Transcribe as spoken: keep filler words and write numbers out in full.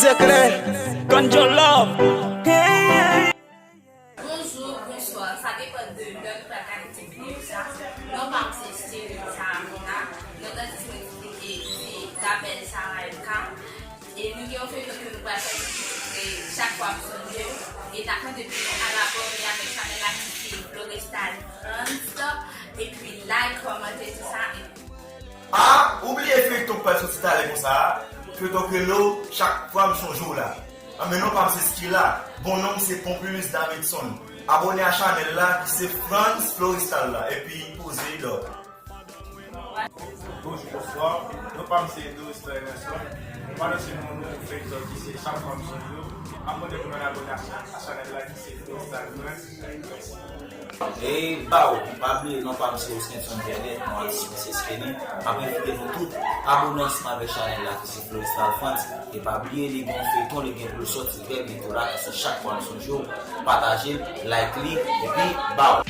Sekrè, Konjo Love. Bonjou, bonswa, sa depann de lè nou pral gade ti videyo sa. Non pa m se Steril Sarah Mona, non nan disponibite se Labèl Sarah M K. E nou gen yon feyton ke nou pral fè ki titre Chak fwa m sonje w. E n ap mande pou nou al abòne avèk chanèl la ki se Florestal Friends. Epi like, kòmante, tout sa. Ah, ou bliye feyton k pral soti talè konsa a? Feyton k rele w Chak fwa m sonje w la. Anben non pa m se Skila, bon non m se Pompilus Davidson. Abòne a chanèl la ki se Frantz Florestal la epi poze love. Bonjou, bonswa. Non pa m se Doris Emerson. Nou pral lanse nou yon nouvo feyton ki se Chak fwa m sonje w. Abòne pou nou abòne a chanèl la ki se Florestal Friends. E baw, pa bliye non pa m se Oskenson Vernet, mwen atis Misye Skenny. M ap envite nou tout abòne ansanm avèk chanèl la ki se Florestal Friends. E pa bliye li gen yon feyton li gen pou l soti trè byento la ki se Chak fwa m sonje w. Pataje l, like li, epi baw.